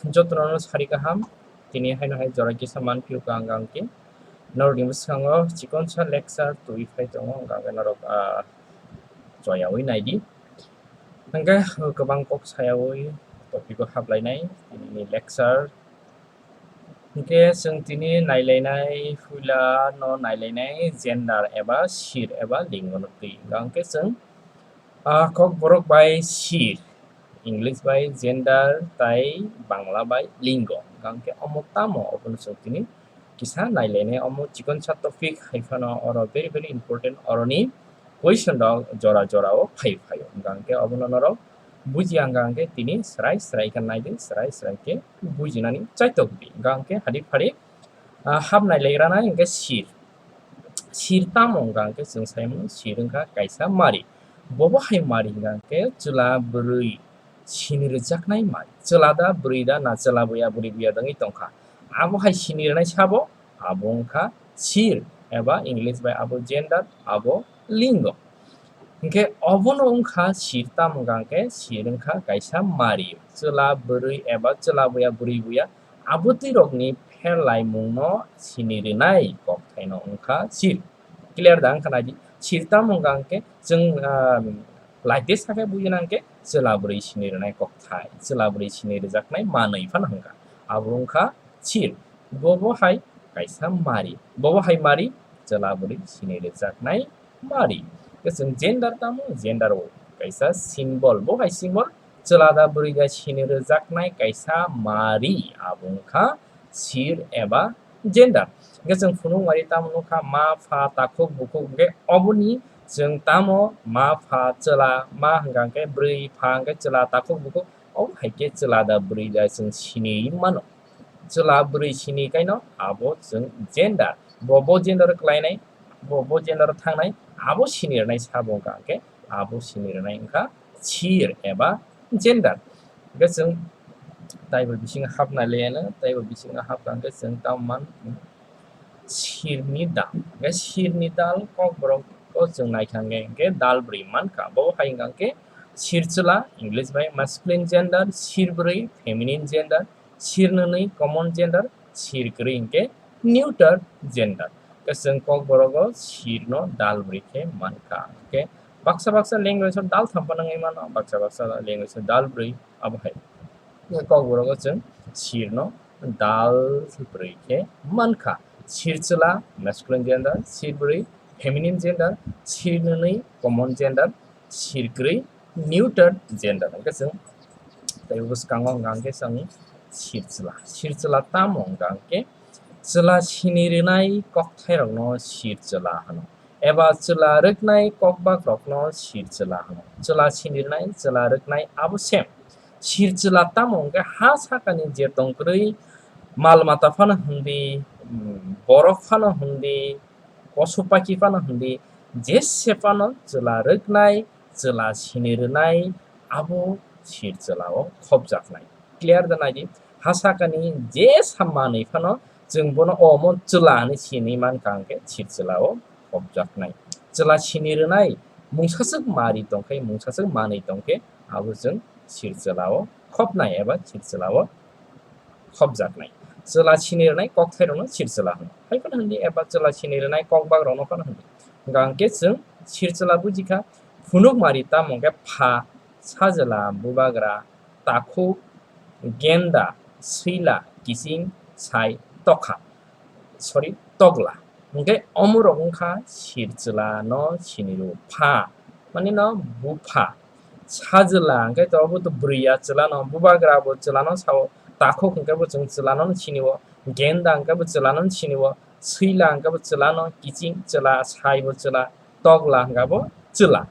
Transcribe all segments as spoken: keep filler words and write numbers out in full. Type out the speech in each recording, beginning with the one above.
Jotono sari kaham, tini haino hai jora kisa man phiyokha ang khe. Norokni bwskango chikonsa lecture twi phai tongo, ang khe norok, ah, choyawi naidi. Hwnkhe kwbang kok sayawi topic o haplainai tini lecture. Hwnkhe chwng tini nailainai puila no nailainai gender eba sir eba lingo no twi. Hwnkhe chwng, ah, kokborok bai sir, English bai gender tai Bangla bai lingo. Hwnkhe omo tamo obono chwng tini kisa nailainai, omo chikonsa topic hai phano oro very very important, oroni question rok jora jora o phai phaio. Hwnkhe obono norok bujiya hwnkhe tini srai srai khe naidi, srai srai khe bujinani chaitok di. Hwnkhe hadi phari, ah, hap nailai rana hwnkhe sir. Sir tamo hwnkha hwnkhe chwng sai mano, sir wngkha kaisa mari. Bobo hai mari hwnkha hwnkhe chwla bwrwi sini rwjaknai mari. Chwla da bwrwi da na chwla buya bwrwi buya dangwi tongkha. Abo hai sini rwnai sabo, abo wngkha sir eba English bai abo gender, abo lingo. Hwnkhe obono wngkha sir tamo hwnkha hwnkhe sir wngkha kaisa mari. Chwla bwrwi eba chwla buya bwrwi buya abotwi rokni pherlaimungno sini rwnai kokthaino wngkha sir. Clear da wngkha naidi? Sir tamo hwnkha hwnkhe chwng, ah, laite sakhe bujina hwnkhe chwla bwrwi sini rwnai kokthai, chwla bwrwi sini rwjaknai manwi phano hwnkha. Abo wngkha sir. Bobo hai kaisa mari. Bobo hai mari chwla bwrwi sini rwjaknai mari. Hwnkhe chwng gender tamo? Gender o kaisa symbol. Bo hai symbol chwla da bwrwi da sini rwjaknai kaisa mari, abo wngkha sir eba gender. Hwnkhe chwng phunuk mari tamo nukha ma, pha, takhuk, bukhuk, hwnkhe oboni chwng tamo ma, pha, chwla, ma hwnkha hwnkhe bwrwi, pha hwnkhe chwla, takhuk, bukhuk, obo hai khe chwla da bwrwi da chwng sini mano. Chwla bwrwi sini kaino abo chwng gender. Bo, bo gender o kwlainai, bo, bo gender o thangnai, abo sini rwnai sabo wngkha hwnkhe abo sini rwnai wngkha sir eba gender. Hwnkhe chwng taibo bisingo hapnai leyano, taibo bisingo hapkha hwnkhe chwng tamo man sirni dal. Hwnkhe sirni dal kokborok o chwng naikha hwnkhe, hwnkhe dal bwrwi mankha. Bo hai wngkha hwnkhe sir chwla, English bai masculine gender, sir bwrwi, feminine gender, sir nwnwi, common gender, sir kwrwi hwnkhe neuter gender. Hwnkhe chwng kokborogo sirno dal bwrwi khe mankha. Hwnkhe baksa baksa language o dal tham phano wngwi mano, baksa baksa language o dal bwrwi, abo hai. Hwnkhe kokborogo chwng sirno dal bwrwi khe mankha. Sir chwla, masculine gender, sir bwrwi, feminine gender, sir nwnwi, common gender, sir kwrwi, neuter gender. Hwnkhe chwng tei bwskango hwnkha hwnkhe chwng sir chwla. Sir chwla tamo hwnkha hwnkhe chwla sini rwnai kokthairokno sir chwla hwno. Eba chwla rwknai kokbakrokno sir chwla hwno. Chwla sini rwnai, chwla rwknai abo same. Sir chwla tamo hwnkhe ha sakani je tongkwrwi mal mata phano hwndi, mm, borok phano hwndi, posu pakhi phano hwndi, jese phano chwla rwknai, chwla sini rwnai, abo sir chwla o khopjaknai. Clear da naidi? Ha sakani jesa manwi phano chwng bono omo chwla hinwi sinwi mankha hwnkhe sir chwla o khopjaknai. Chwla sini rwnai mungsaswk mari tongkhe, mungsaswk manwi tongkhe, abo chwng sir chwla o khopnai eba sir chwla o khopjaknai. Chwla sini rwnai kokthairokno sir chwla hwno. Hai phano hwndi eba chwla sini rwnai kokbakrokno phano hwndi. Hwnkha hwnkhe chwng sir chwla bujikha, phunuk mari tamo hwnkhe pha, sajwla, bubagra, takhuk, genda, swila, kiching, sai, tokha, sorry, tokla. Hwnkhe omorok wngkha sir chwla no sini rw pha, mani no bupha. Sajwla hwnkhe to obo to bwrwi ya chwla no, bubagra bo chwla no sao, takhuk hwnkhe bo chwng chwla no sini o, genda hwnkhe bo chwla no sini o, swila hwnkhe bo chwla no, kiching chwla, sai bo chwla, tokla hwnkha bo chwla.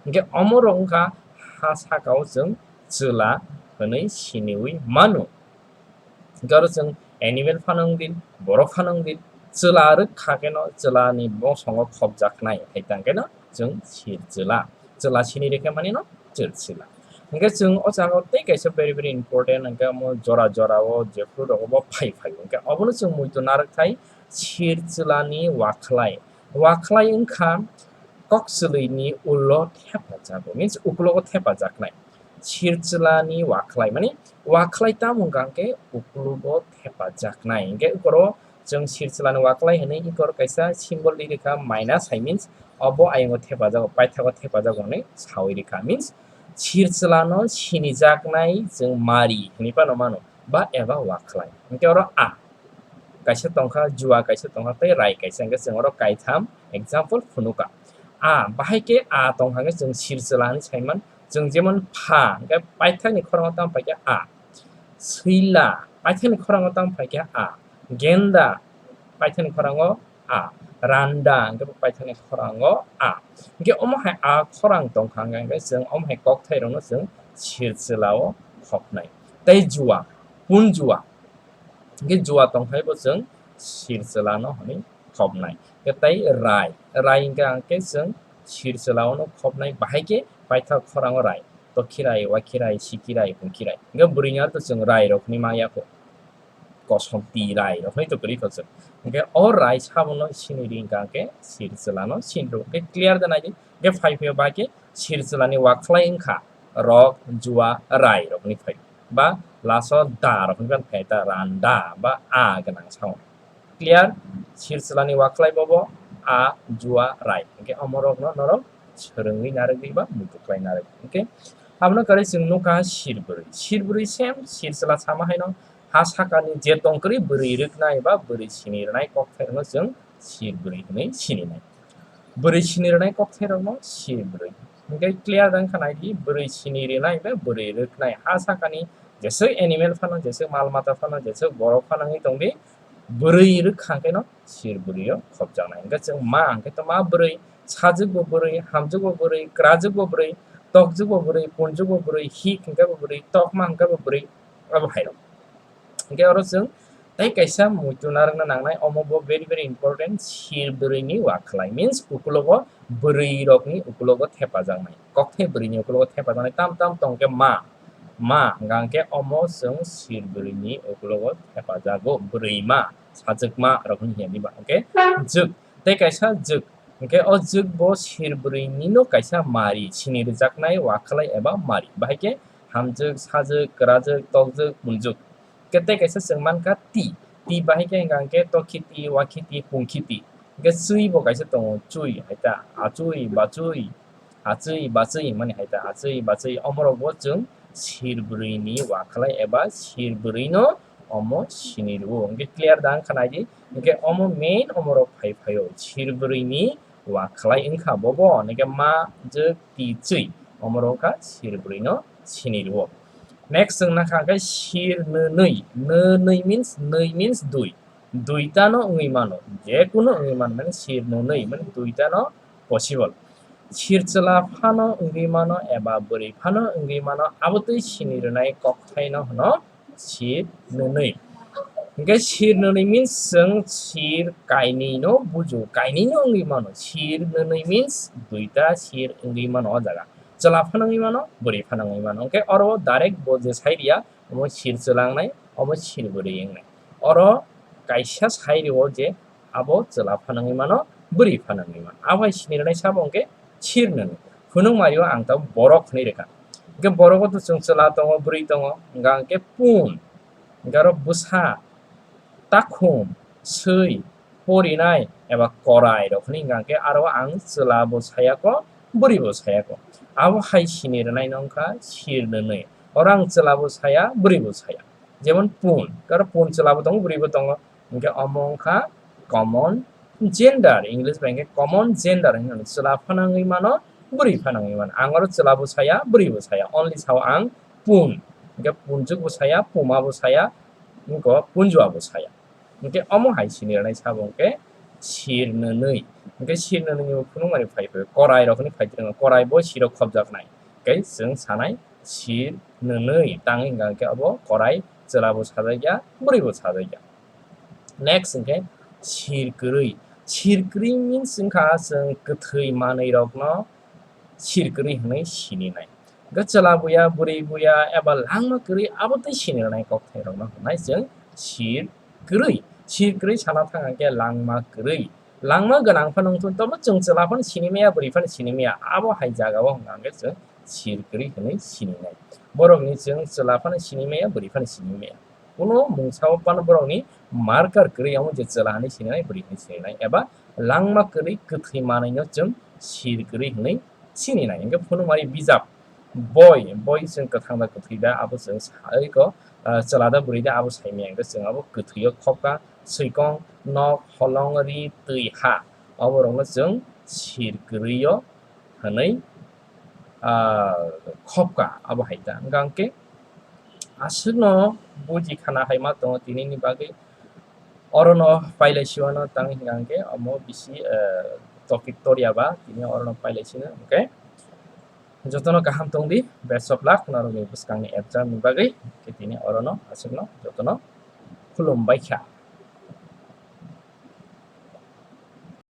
Hwnkhe omorok wngkha ha saka o chwng chwla hwnwi siniwi mano. Hwnkhe oro chwng animal phano wngdi, borok phano wngdi, chwla rwkha kheno chwlani bosongo khopjaknai hai tang kheno chwng sir chwla. Chwla sini rwkhe manino sir chwla. Hwnkhe chwng o jaga o tei kaisa very very important, hwnkhe omo jora jora o jephru rogo bo phai phai o. Hwnkhe obono chwng muitu narwk thai sir chwlani wakhlai. Wakhlai wngkha kok chwlwini ulo thepajago, means uklogo thepajaknai. Sirchwlani wakhlai, mani wakhlai tamo hwnkha hwnkhe uklogo thepajaknai. Hwnkhe ukoro chwng sirchwlani wakhlai hwnwi ikor kaisa symbol ri rwkha, minus hai means obo ayungo thepajago, paithago thepajago hwnwi sawi rwkha. Means sirchwlano sinijaknai chwng mari hwnwi phano mano, ba eba wakhlai. Hwnkhe oro a kaisa tongkha, jua kaisa tongkha, tei rai kaisa, hwnkhe chwng oro kaitham example phunukha. A, bahai khe a tongkha hwnkhe chwng sirchwla hwnwi saiman, chwng jemon pha, hwnkhe paithakni khorango tamo phaikha a, swila, paithakni khorango tamo phaikha a, genda, paithakni khorango a, randa, hwnkhe paithakni khorango a. Hwnkhe omo hai a khorang tongkha hwnkhe chwng omo hai kokthairokno chwng sirchwlao khopnai. Tei jua, punjua, hwnkhe jua tongkhai bo chwng sirchwlano hwnwi khopnai. Hwnkhe tei rai, rai hwnkhe ang khe chwng sirchwlaono khopnai, bahai khe paithak khorango rai, tokhirai, wakhirai, sikirai, hwnkhirai. Hwnkhe bwrwini aro to chwng rai rok hwnwi ma ya kho, kosom ti rai rok hwnwi to kwrwi kho chwng. Hwnkhe o rai sabono sini ri hwnkha hwnkhe sirchwlano sini rw. Hwnkhe clear da naidi, hwnkhe phai phaiyo bahai khe sirchwlani wakhlai wngkha rok, jua, rai rokni phai ba laso da rokni ban phai ta randa ba a gwnang sao. Clear? Sirchwlani wakhlai bobo a, jua, rai. Hwnkhe omorokno norok swrwngwi narwgwi ba muitu khlai narwgwi. Hwnkhe abono kwrwi chwng nukha sirbwrwi. Sirbwrwi same sirchwla sama haino ha sakani je tongkwrwi bwrwi rwknai ba bwrwi sini rwnai kokthairokno chwng sirbwrwi hwnwi sininai. Bwrwi sini rwnai kokthairokno sirbwrwi. Hwnkhe clear da wngkha naidi, bwrwi sini rwnai ba bwrwi rwknai ha sakani jeswk animal phano, jeswk mal mata phano, jeswk borok phano wngwi tongdi, bwrwi rwkha hwnkhe no sirbwrwi o khopjaknai. Hwnkhe chwng ma hwnkhe to ma bwrwi, sajwk bo bwrwi, hamjwk bo bwrwi, kwrajwk bo bwrwi, tokjwk bo bwrwi, punjwk bo bwrwi, hik hwnkhe bo bwrwi, tokma hwnkhe bo bwrwi, abo hai rok. Hwnkhe oro chwng tei kaisa muitu narwkna nangnai, omo bo very, very important, sirbwrwini wakhlai means ukulogo bwrwi rokni ukulogo thepajaknai, kokthai bwrwini ukulogo thepajaknai tam tam tongkhe ma, ma hwnkha hwnkhe omo chwng sirbwrwini ukulogo thepajago, bwrwima, sajwkma rok hwnwi hwnwi ba hwnkhe jwk, tei kaisa jwk, hwnkhe o jwk bo sirbwrwinino kaisa mari, sini rwjaknai wakhlai eba mari, bahai khe hamjwk, sajwk, kwrajwk, tokjwk, punjwk. Hwnkhe tei kaisa chwng mankha ti. Ti bahai khe hwnkha hwnkhe tokhiti, wakhiti, pungkhiti. Hwnkhe chwi bo kaisa tongo, chwi, hai ta, achwi, bachwi, achwi, bachwi hwnmani hai ta, achwi, bachwi. Omorok bo chwng sirbwrwini wakhlai eba sirbwrwino omo sini rwo. Hwnkhe clear da wngkha naidi? Hwnkhe omo main omorok phai phaio. Sirbwrwini wakhlai wngkha bobo, hwnkhe ma, jwk, ti, chwi. Omorok wngkha sirbwrwino sini rwo. Next chwng nakha hwnkhe sir nwnwi. Nwnwi means, nwi means dui. Duita no wngwi mano. Je kunu wngwi mano, mane sir nwnwi, mane duita no possible. Sir chwla phano wngwi mano eba bwrwi phano wngwi mano, abo twi sini rwnai kokthaino hwno sir nwnwi. Hwnkhe sir nwnwi means chwng sir kainwi no bujo, kainwi no wngwi mano. Sir nwnwi means duita sir wngwi mano o jaga. Chwla phano wngwi mano, bwrwi phano wngwi mano. Hwnkhe oro direct bo je sai riya, omo sir chwla wngnai, omo sir bwrwi wngnai. Oro kaisa sai rio je abo chwla phano wngwi mano, bwrwi phano wngwi mano. Abo hai sini rwnai sabo hwnkhe sir nwnwi. Phunuk mario ang tabuk borok hwnwi rwkha. Hwnkhe borogo to chwng chwla tongo, bwrwi tongo, hwnkha hwnkhe pun, hwnkhe aro bwsa, takhum, swi, porinai eba korai rok hwnwi hwnkha hwnkhe aro ang chwla bo saya kho, bwrwi bo saya kho. Abo hai sini rwnai no wngkha sir nwnwi. Oro ang chwla bo saya, bwrwi bo saya. Jemon pun, aro pun chwla bo tongo, bwrwi bo tongo. Hwnkhe omo wngkha common gender, English bai hwnkhe common gender hinwi mano. Chwla phano wngwi mano, bwrwi phano wngwi mano. Ang oro chwla bo saya, bwrwi bo saya. Only sao ang pun. Hwnkhe punjwk bo saya, puma bo saya, wngkha punjua bo saya. Hwnkhe omo hai sini rwnai sabo hwnkhe sir nwnwi. Hwnkhe sir nwnwi ni bo phunukmani phai phai korai rok hwnwi phai phai korai bo sirok khopjaknai. Hwnkhe chwng sanai sir nwnwi tangwi hwnkha hwnkhe abo korai chwla bo sajakya, bwrwi bo sajakya. Next hwnkhe sir kwrwi. Sir kwrwi means wngkha chwng kwthwi manwi rokno sir kwrwi hwnwi sininai. Hwnkhe chwla buya, bwrwi buya eba langma kwrwi abo tei sini rwnai kokthairokno hwnai chwng sir kwrwi. Sir kwrwi sana thang hwnkhe langma kwrwi. Langma gwnang phano wngthun, tobo chwng chwla phano sinimaya, bwrwi phano sinimaya, abo hai jagao hwnkha hwnkhe chwng sir kwrwi hwnwi sininai. Borokni chwng chwla phano sinimaya, bwrwi phano sinimaya. Kuno mungsa o phano borokni marker kwrwi amo je chwla hwnwi sininai, bwrwi hwnwi sininai, eba langma kwrwi kwthwi manwino chwng sir kwrwi hwnwi sininai. Hwnkhe phunukmani bijap boi, boi chwng kwthang da kwthwi da abo chwng sai kho, ah, chwla da bwrwi da abo saimaya hwnkhe chwng abo kwthwio khopkha, swikong, nok, holong, ri, twi, ha, oborokno chwng sir kwrwio hwnwi, ah, khopkha abo hai ta. Hwnkhe aswkno buji khana hai ma tongo tinini bagwi. Orono pailai siwano tang hwnkhe omo bisi, eh, topic torya ba tini orono pailai sino hwnkhe jotono kaham tong di, best of luck norokni bwskangni exam ni bagwi. Hwnkhe tini orono aswkno jotono khulum bai kha.